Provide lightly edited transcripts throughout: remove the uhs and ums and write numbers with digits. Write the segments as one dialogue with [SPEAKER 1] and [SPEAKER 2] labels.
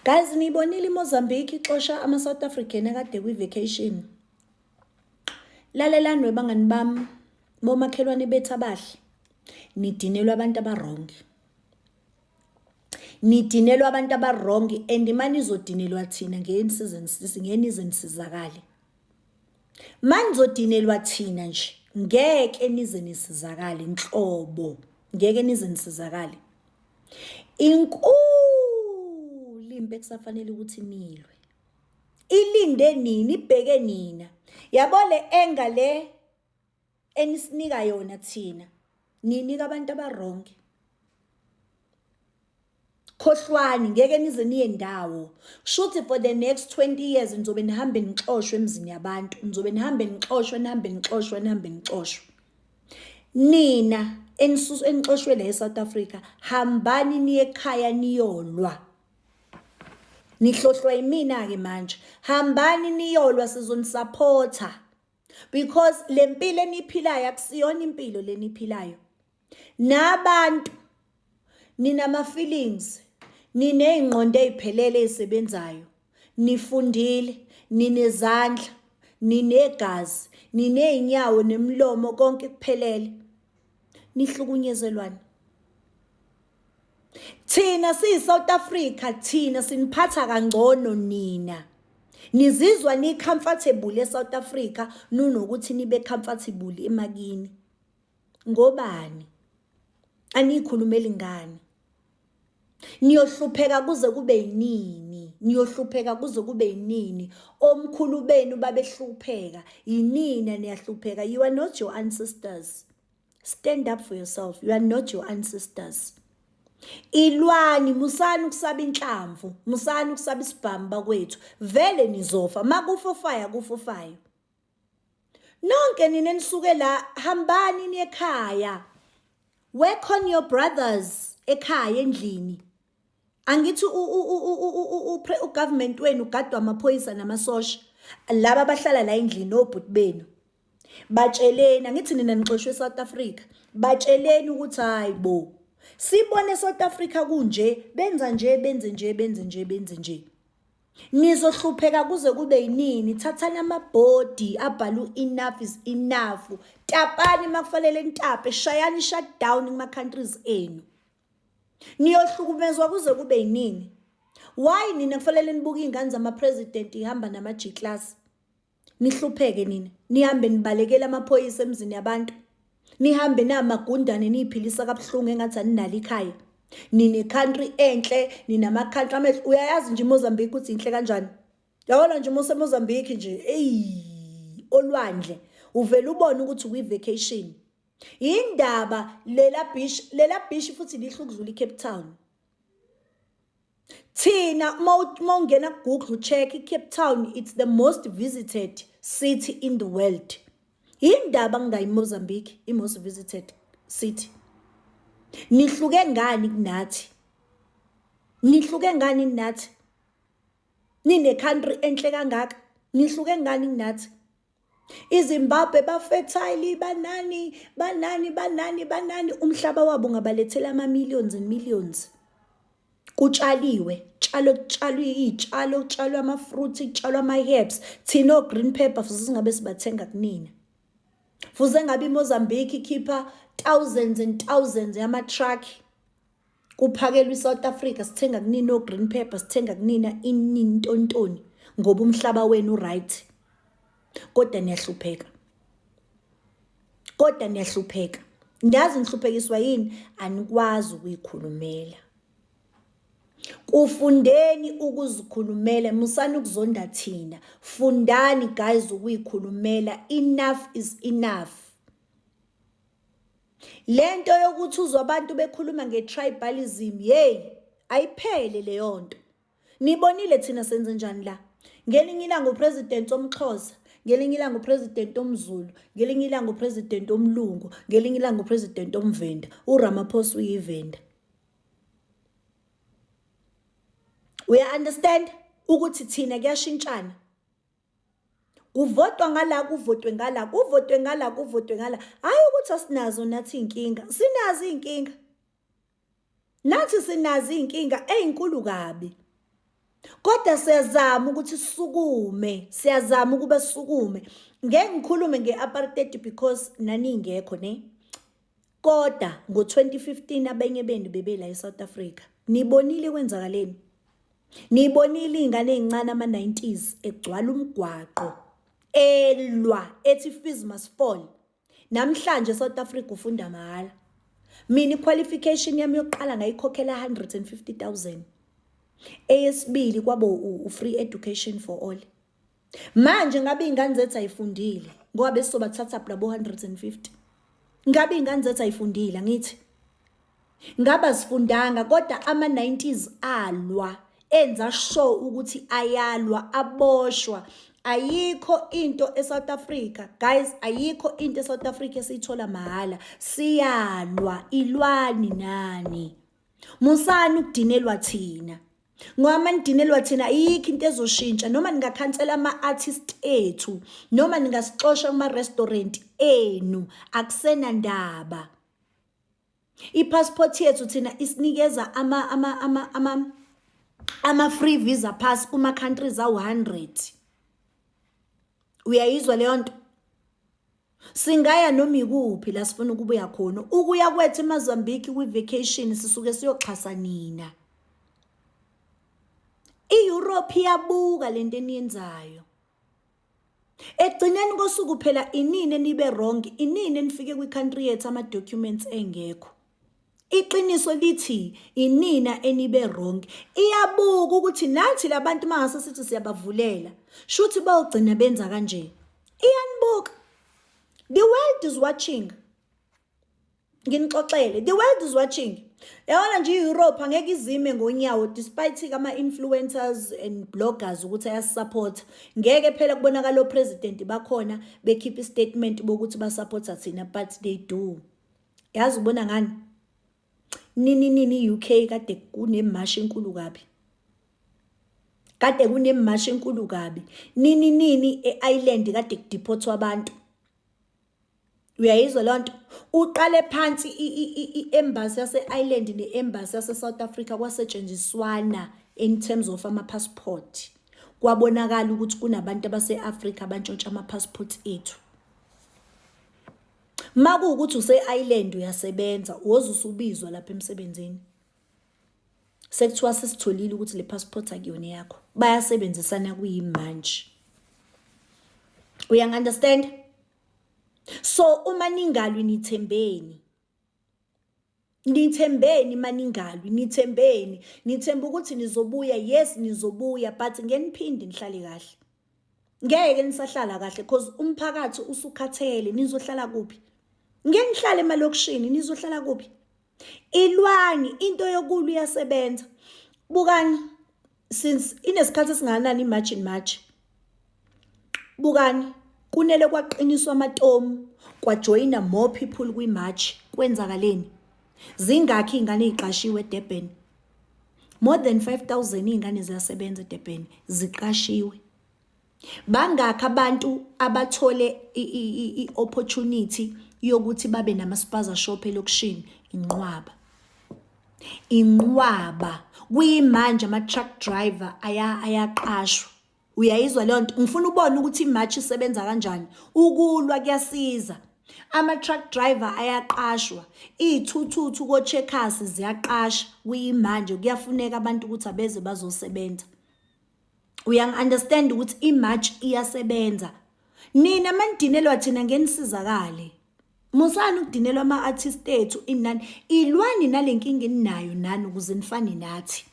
[SPEAKER 1] Guys, niyibonile iMozambique ixosha ama-South African akade kwi-vacation. Lalelani webangani bami, bomakhelwane bethu abahle. Nidinelwa abantu abarongi. Nidinelwa abantu abarongi and manizodinelwa thina ngeke nisize ngeke nize nisizakale. Manizodinelwa thina nje ngeke nize nisizakale nhlobo. Ngeke nize nisizakale. Inkulu impi ekusafanele ukuthi nilwe. Ilinde nini, ibheke nina. Yabo le enga le enisinika yona thina, ninika abantu abarongi. Khohlwani ngeke nize niye ndawo. Shuthi for the next 20 years nizobe nihambe nixoshwe emzini yabantu, nizobe nihambe nixoshwe, nihambe nixoshwe, nihambe nixoshwe. Nina enixoshwe la eSouth Africa, hambani niye ekhaya niyolwa. Nihlohlwa yimina-ke manje. Hambani niyolwa sizonisapotha. Because le mpilo eniyiphilayo akusiyona impilo le niyiphilayo. Nabantu ninama-feelings, niney'ngqondo ey'phelele ey'sebenzayo, nifundile, ninezandla, ninegazi, niney'nyawo nemilomo konke kuphelele. Nihlukunyezelwani? Thina siyi-South Africa thina siniphatha kangcono nina. Nizizwa ni-comfortable e-South Africa nunokuthi nibe comfortable emakini. Ngobani? Aniyikhulumeli ngani? Niyohlupheka kuze kube yinini? Niyohlupheka kuze kube yinini? Omkhulu benu babehlupheka, yinina niyahlupheka. You are not your ancestors. Stand up for yourself. You are not your ancestors. Ilwani, musani ukusaba inhlamvu, musani ukusaba isibhamu bakwethu. Vele nizofa. Makufa ofayo akufa ofayo. Nonke nina enisuke la hambani niye ekhaya. Work on your brothers ekhaya endlini. Angithi ugovernment wenu ugadwa amaphoyisa namasosha. Laba abahlala la endlini obhuti benu. Batsheleni angithi nina nixoshwe eSouth Africa. Batsheleni ukuthi hayi bo. Sibone eSouth Africa kunje, benza nje, benze nje, benze nje, benze nje. Nizohlupheka kuze kube yinini? Thathani amabhodi abhalwe u-enough is enough. Tapani uma kufanele nitape, shayani i-shutdown kuma-countries enu. Niyohlukumezwa kuze kube yinini? Why nina kufanele nibuke iy'ngane zama-president ihamba nama-G class? Nihlupheke nina, nihambe nibalekela amaphoyisa emzini yabantu. Nihambe namagundane niyiphilisa kabuhlungu engathi aninalo ikhaya. Nine country enhle, ninama country amehle. Uyayazi nje iMozambique ukuthi inhle kanjani? Yabona nje uma useMozambique nje, eyi olwandle uvela ubone ukuthi ukwi vacation. Yindaba lela beach, lela beach futhi lihle ukudlula iCape Town. Thina uma ungena ku-Google check i-Cape Town it's the most visited city in the world. Yindaba kungayi Mozambique i-most visited city. Nihluke ngani kunathi? Nihluke ngani kunathi? Nine country enhle kangaka. Nihluke ngani kunathi? IZimbabwe bafetile banani banani banani banani umhlaba wabo ungabalethela ama millions and millions. Kutshaliwe, tshalo kutshalwe iy'tshalo, kutshalwe ama-fruits, kutshalwe ama-herbs. Thina o-green pepper fuze singabe sibathenga kunina. Fuze ngabe iMozambique ikhipha thousands and thousands yama-truck kuphakelwa iSouth Africa sithenga kunina o-green pepper sithenga kunina inintontoni ngoba umhlaba wenu right kodwa niyahlupheka kodwa niyahlupheka ngiyazi nihluphekiswa yini anikwazi ukuyikhulumela kufundeni ukuzikhulumela musani ukuzonda thina fundani guys ukuyikhulumela enough is enough Lento yokuthi uzwa abantu bekhuluma nge-tribalism, hey, ayiphele leyo nto. Nibonile thina senze njani la? Ngelinye ilanga upresident omXhosa, ngelinye ilanga upresident omZulu, ngelinye ilanga upresident omlungu, ngelinye ilanga upresident omVenda. URamaphosa uyivenda. Uya understand ukuthi thina kuyashintshana. Kuvotwa ngala kuvotwe ngala kuvotwe ngala kuvotwe ngala. Hayi ukuthi asinazo nathi iy'nkinga, sinazo iy'nkinga. Nathi sinazo iy'nkinga ey'nkulu kabi. Kodwa siyazama ukuthi sisukume, siyazama ukuba sisukume. Ngeke ngikhulume nge-apartheid because naningekho ne. Kodwa ngo-2015 abenye benu bebela eSouth Africa. Nibonile kwenzakaleni? Nibonile iy'ngane ey'ncane ama-90s egcwala umgwaqo elwa ethi fees must fall. Namhlanje eSouth Africa ufunda mahhala. Mina i-qualification yami yokuqala ngayikhokhela 150,000. Eyesibili kwabo u-free education for all. Manje ngabe iy'ngane zethu ayifundile ngoba besizobathatha labo 150. Ngabe iy'ngane zethu ayifundile angithi? Ngabe azifundanga kodwa ama-90s alwa enza sure ukuthi ayalwa aboshwa. Ayikho into eSouth Africa guys, ayikho into eSouth Africa esiyithola mahhala. Siyalwa, ilwani nani. Musani ukudinelwa thina. Ngoba manidinelwa thina ayikho into ezoshintsha noma ningakhansela ama-artist ethu noma ningasixosha kuma-restaurant enu akusenandaba. I-passport yethu thina isinikeza ama ama ama ama ama free visa pass kuma countries awu 100. Uyayizwa leyo nto? Singaya noma ikuphi la sifuna ukubuya khona. Ukuya kwethu eMozambique kwi-vacation sisuke siyoxhasa nina. I-Europe iyabuka lento eniyenzayo. Ekugcineni kosuku phela inini enibe wrong, inini enifike kwi-country yethu ama-documents engekho. Iqiniso lithi inina enibe wrong. Iyabuka ukuthi nathi labantu mangase sithi siyabavulela, shuthi bayogcina benza kanje. Iyanibuka. The world is watching. Nginixoxele, the world is watching. Yabona nje i-Europe angeke izime ngonyawo despite ama-influencers and bloggers ukuthi ayasupport. Ngeke phela kubonakala o-president bakhona bekhipha i-statement bokuthi basupporta thina, but they do. Yazi ubona ngani? Nini nini i-UK kade kunemashi enkulu kabi. Kade kunemashi enkulu kabi. Nini nini e-Ireland kade kudeportwa abantu. Uyayizwa leyo nto? Uqale phansi i-embassy yase-Ireland ne-embassy yase-South Africa kwasetshenziswana in terms of ama-passport. Kwabonakala ukuthi kunabantu abase-Afrika abantshontsha ama-passport ethu. Makuwukuthi use-Ireland uyasebenza, woze usubizwa lapha emsebenzini. Sekuthiwa sesitholile ukuthi le passport akuyona yakho. Bayasebenzisana kuyimanje. Uyangi-understand? So uma ningalwi nithembeni. Nithembeni maningalwi, nithembeni. Nithemba ukuthi nizobuya, yes nizobuya, but ngeke niphinde nihlale kahle. Ngeke nisahlala kahle because umphakathi usukhathele, nizohlala kuphi? Ngeke nihlale emalokishini, nizohlala kuphi? Ilwani into yokulwa iyasebenza. Bukani since inesikhathi esingakanani iMarch in March. Bukani kunele kwaqiniswa amatomu kwajoyina more people kwi-march kwenzakaleni? Zingakhi iy'ngane ey'qashiwe eDurban? More than 5000 iy'ngane ziyasebenza eDurban ziqashiwe. Bangakhi abantu abathole i-opportunity yokuthi babe nama-spaza shop elokishini? Inqwaba. Inqwaba. Kuyimanje ama-truck driver ayaqashwa. Uyayizwa leyo nto? Ngifuna ubone ukuthi i-march isebenza kanjani. Ukulwa kuyasiza. Ama-truck driver ayaqashwa. Iy'thuthuthu ko-Checkers ziyaqasha. Kuyimanje kuyafuneka abantu ukuthi abeze bazosebenza. Uyangi-understand ukuthi i-march iyasebenza. Nina manidinelwa thina ngeke nisizakale. Musani ukudinelwa ama-artist ethu inani. Ilwani nale nkinga eninayo nani ukuze nifane nathi.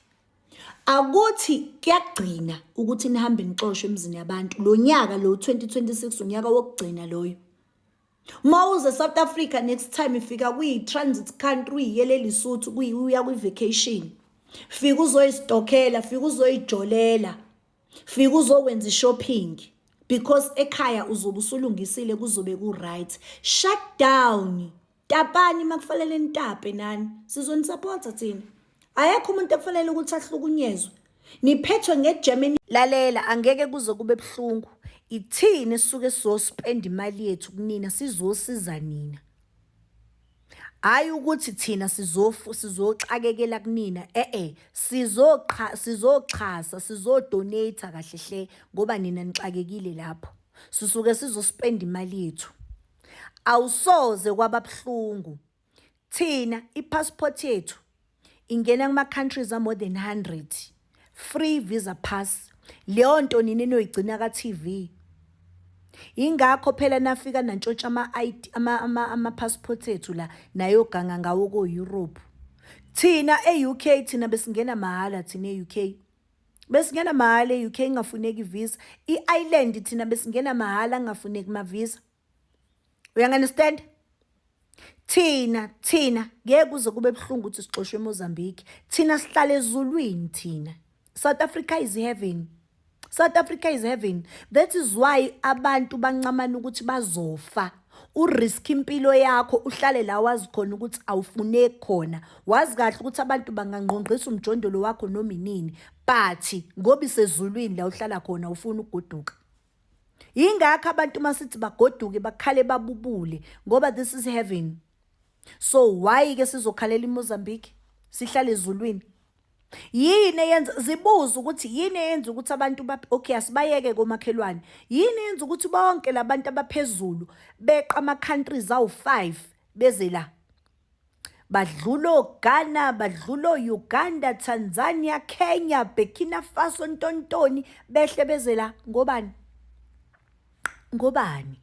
[SPEAKER 1] Akuthi kuyagcina ukuthi nihambe nixoshwe emizini yabantu. Lo nyaka lo 2026 unyaka wokugcina loyo. Mawuze South Africa next time ifika kwi-transit country yele Lesotho uya kwi-vacation. Fika uzoyistokela, fika uzoyijolela. Fika uzokwenza i-shopping because ekhaya uzobe usulungisile kuzobe ku-right. Shut down. Tapani makufanele nitape nani. Sizonisupporta thina. Ayekho umuntu ekufanele ukuthi ahlukunyezwe. Niphethwe ngeGermany. Lalela angeke kuze kube buhlungu. Ithini sisuke sizospend imali yethu kunina sizosiza nina. Hhayi ukuthi thina sizofu sizoxakekela kunina e-e sizoqha sizoxhasa sizodonate kahle hle ngoba nina nixakekile lapho. Sisuke sizospenda imali yethu. Awusoze kwababuhlungu. Thina i-passport yethu ingena kuma-countries a-more than 100 free visa pass. Leyo nto nina enoyigcina ka-TV. Ingakho phela nafika nantshontsha ama-ID ama-passport ethu la nayoganga ngawo ko-Europe. Thina e-UK thina besingena mahhala thina e-UK. Besingena mahhala e-UK ingafuneki visa. I-Ireland thina besingena mahhala kungafuneki ma-visa. Uyangi-understand? Thina thina ngeke kuze kube buhlungu ukuthi sixoshwe eMozambique. Thina sihlala ezulwini thina. South Africa is heaven. South Africa is heaven. That is why abantu bancamana ukuthi bazofa. Urisk impilo yakho uhlale la wazi khona ukuthi awufuneki khona. Wazi kahle ukuthi abantu bangangqongqisa umjondolo wakho noma inini. But ngoba isezulwini la uhlala khona ufuna ukugoduka. Yingakho abantu masithi bagoduke bakhale babubule ngoba this is heaven. So why ke sizokhalela iMozambique? Sihlale ezulwini. Yini eyenza zibuza ukuthi yini eyenza ukuthi abantu okay asibayeke komakhelwane. Yini eyenza ukuthi bonke labantu abaphezulu beqa ama countries awu5 beze la. Badlula oGhana, badlula o-Uganda, Tanzania, Kenya, Burkina Faso, ntontoni behle beze la ngobani? Ngobani?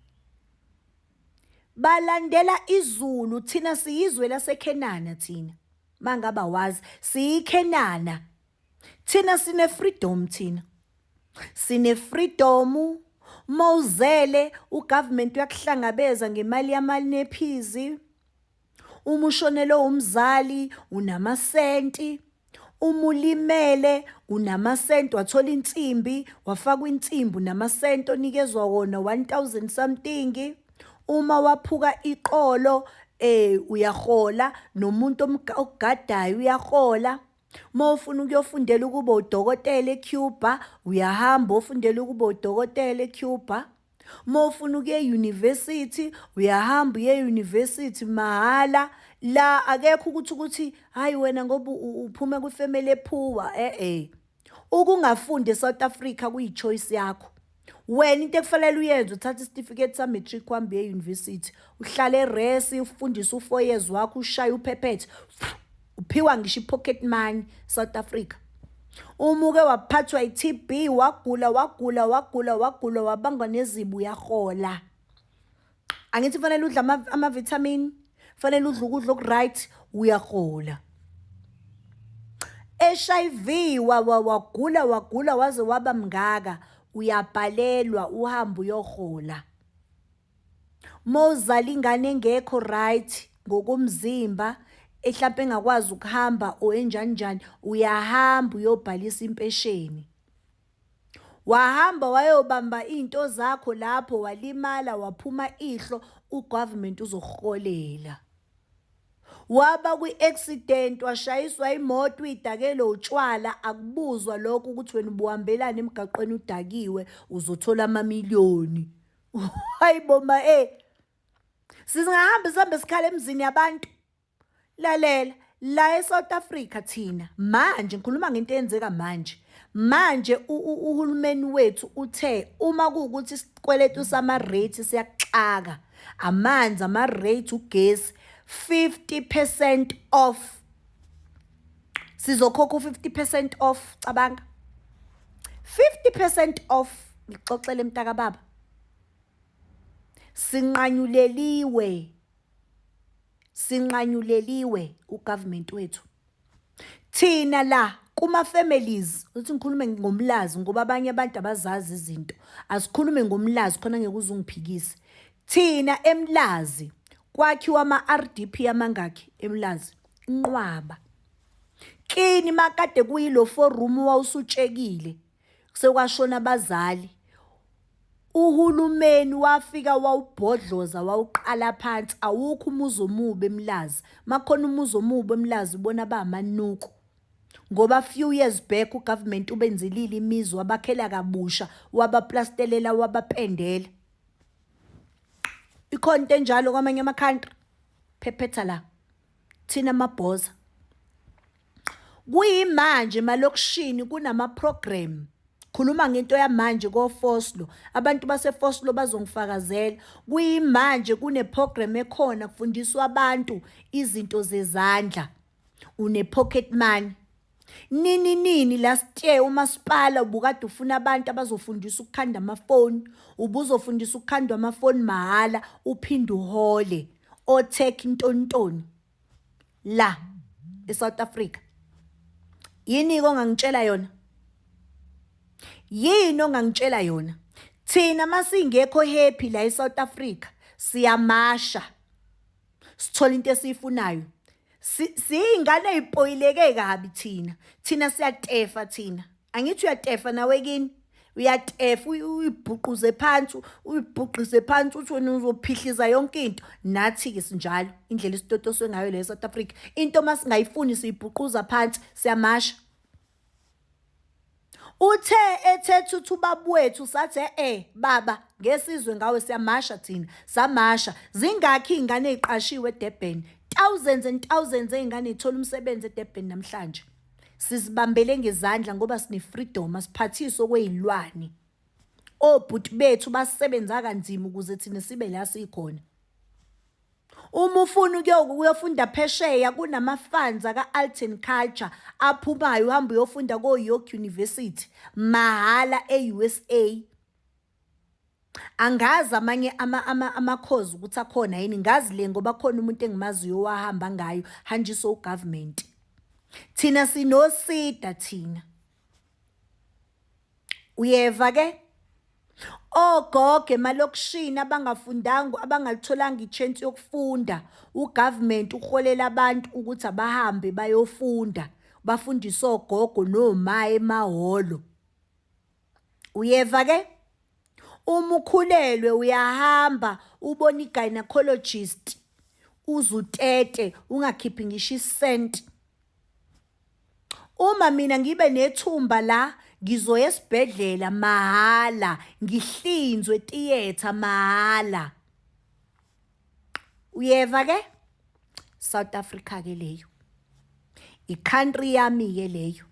[SPEAKER 1] Balandela izulu thina siyizwe laseKhenana thina. Mangaba wazi siyikhenana. Thina sine freedom thina. Sine freedom mawuzele ugovernment uyakuhlangabeza ngemali yamanephizi. Uma ushonelwe umzali unamasenti. Uma ulimele unamasenti wathola insimbi wafakwa insimbi unamasenti onikezwa wona 1000 something. Uma waphuka iqolo uyahola nomuntu okugadayo uyahola. Uma ufuna ukuyofundela ukuba udokotela eCuba uyahamba ofundela ukuba udokotela eCuba. Uma ufuna ukuya e-university uyahamba uye e-university mahhala. La akekho ukuthi ukuthi hayi wena ngoba uphuma kwifamily epoor eh. Ukungafundi eSouth Africa kuyi-choice yakho. Wena into ekufanele uyenze uthatha isitifiketi sa-matric uhambe uye e-university. Uhlale e-res ufundise u-4 years wakho ushaye uphephethe. Uphiwa ngisho i-pocket money South Africa. Uma uke waphathwa i-TB wagula wagula wagula wagula wabangwa nezibi uyahola. Angithi kufanele udle ama-vitamin, kufanele udle ukudla oku-right, uyahola. HIV wagula wagula waze waba mngaka uyabhalelwa uhambe uyohola. Mawuzala ingane engekho right ngokomzimba ehlampe engakwazi ukuhamba or enjani njani uyahamba uyobhalisa impesheni. Wahamba wayobamba iy'nto zakho lapho walimala waphuma ihlo ugovernment uzokuholela. Waba kwi-accident washayiswa imoto uyidakelwe utshwala akubuzwa lokho ukuthi wena ubuhambelani emgaqweni udakiwe uzothola amamiliyoni. Hayi bo ma eh. Singahamba sihambe sikhala emzini yabantu. Lalela la eSouth Africa thina manje ngikhuluma ngento eyenzeka manje. Manje uhulumeni wethu uthe uma kuwukuthi isikweletu sama-rate siyakuxaka amanzi ama-rate ugesi 50% off. Sizokhokha u-50% off cabanga. 50% off ngixoxele mntaka baba. Sinqanyuleliwe. Sinqanyuleliwe ugovernment wethu. Thina la kuma families uthi ngikhulume ngomlazi ngoba abanye abantu abazazi izinto. Asikhulume ngomlazi khona ngeke uze ungiphikise. Thina emlazi kwakhiwa ama RDP amangakhi emlazi? Inqwaba. Kini makade kuyilo four room wawusutshekile sekwashona abazali. Uhulumeni wafika wawubhodloza wawuqala phansi awukho umuzi omubi eMlazi. Makukhona umuzi omubi eMlazi ubona bamanuku. Ngoba few years back ugovernment ubenzelile imizi wabakhela kabusha wabaplastelela wabapendela. Ikhona into enjalo kwamanye ama-country? Phephetha la. Thina mabhoza. Kuyimanje emalokishini kunama-program. Khuluma ngento yamanje koFoslo. Abantu baseFoslo bazongifakazela. Kuyimanje kune-program ekhona kufundiswa abantu izinto zezandla. Une-pocket money. Nini nini last year umasipala ubukade ufuna abantu abazofundisa ukukhanda amafoni. Ubuzofundisa ukukhandwa amafoni mahhala uphinde uhole. O-tech ntontoni. La eSouth Africa. Yini ongangitshela yona? Yini ongangitshela yona? Thina masingekho happy la eSouth Africa siyamasha. Sithola into esiyifunayo. Siyingane ezipoyileke kabi thina. Thina siyatefa thina. Angithi uyatefa nawe kini? Uyatefa uyibhuquze phansi, uyibhuqise phansi uthi wena uzophihliza yonke into. Nathi-ke sinjalo indlela esitotoswe ngayo le South Africa. Into masingayifuni siyibhuquza phansi, siyamasha. Uthe ethetha uthi ubaba wethu sathi eh baba ngesizwe ngawe siyamasha thina samasha. Zingakhi iy'ngane ey'qashiwe eDurban? Thousands and thousands ey'ngane y'thola umsebenzi eDurban namhlanje. Sizibambele ngezandla ngoba sine-freedom, asiphathiswa okwey'lwane. Obhuti bethu basebenza kanzima ukuze thina sibe la sikhona. Uma ufuna ukuyofunda phesheya kunama-funds aka-Art and Culture aphumayo uhambe uyofunda ko-York University mahhala e-USA. Angazi amanye ama-course ukuthi akhona yini, ngazi le ngoba khona umuntu engimaziyo owahamba ngayo hanjiswa u-government. Thina sinosida thina. Uyeva ke? Ogogo emalokishini abangafundanga abangalitholanga i-chance yokufunda, u-government uholela abantu ukuthi abahambe bayofunda, bafundise ogogo noma emahholo. Uyeva ke? Uma ukhulelwe uyahamba ubone i-gynecologist uze utete ungakhiphi ngisho isenti. Uma mina ngibe nethumba la ngizoya esibhedlela mahhala ngihlinzwe theatre mahhala. Uyeva ke? South Africa ke leyo. I-country yami ke leyo.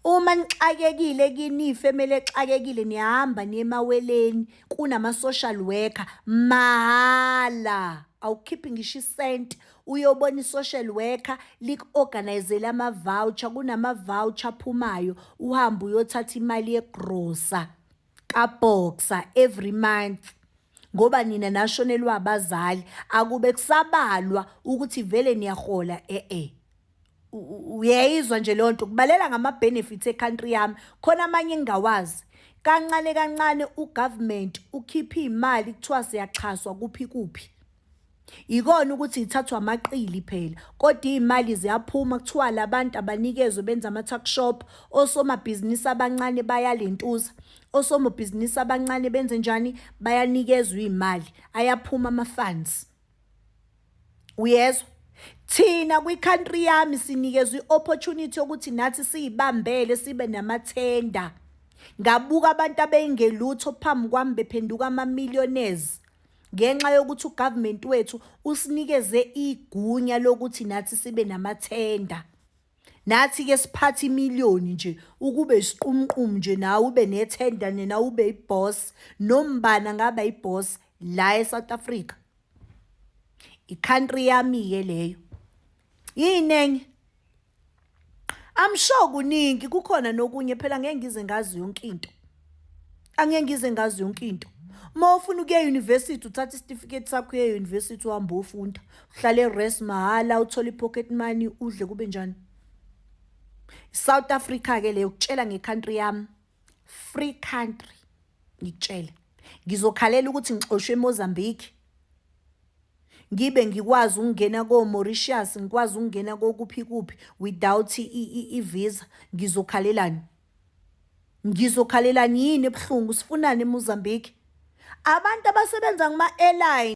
[SPEAKER 1] Uma nixakekile kini ifemeli exakekile niyahamba niye emaweleni kunama-social worker mahhala. Awukhiphi ngisho isenti uyobona i-social worker liku-organizele ama-voucher, kunama-voucher aphumayo uhambe uyothatha imali yegrosa kaBoxer every month. Ngoba nina nashonelwa abazali akube kusabalwa ukuthi vele niyahola e-e. Uyayizwa nje leyo nto kubalela ngama-benefits e-country yami khona amanye engingawazi. Kancane kancane u-government ukhipha iy'mali kuthiwa siyaxhaswa kuphi kuphi. Ikona ukuthi ithathwa amaqili phela kodwa iy'mali ziyaphuma kuthiwa labantu abanikezwe benze ama-tuck shop, osomabhizinisi abancane bayalentuza, osomabhizinisi abancane benze njani? Bayanikezwa iy'mali, ayaphuma ama-funds. Uyezwa? Thina kwi-country yami sinikezwe i-opportunity yokuthi nathi siyibambele sibe namathenda. Ngabuka abantu abengelutho phambi kwami bephenduka ama-millionaires ngenxa yokuthi u-government wethu usinikeze igunya lokuthi nathi sibe namathenda. Nathi ke siphathe imiliyoni nje ukube isiqumqumu nje nawe ube nethenda nena ube i-boss nombani angaba i-boss la eSouth Africa. I-country yami ke leyo. Yini enye? I'm sure kuningi kukhona nokunye phela ngeke ngize ngazi yonke into. Angeke ngize ngazi yonke into. Uma ufuna ukuya e-university uthatha isitifiketi sakho uye e-university uhambe uyofunda. Uhlale e-res mahhala uthole i-pocket money udle kube njani. South Africa ke leyo kutshela nge-country yami. Free country ngikutshela. Ngizokhalela ukuthi ngixoshwe eMozambique. Ngibe ngikwazi ukungena ko-Mauritius, ngikwazi ukungena kokuphi kuphi without i-visa. Ngizokhalelani? Ngizokhalelani yini ebuhlungu? Sifunani eMozambique? Abantu abasebenza kuma-airline.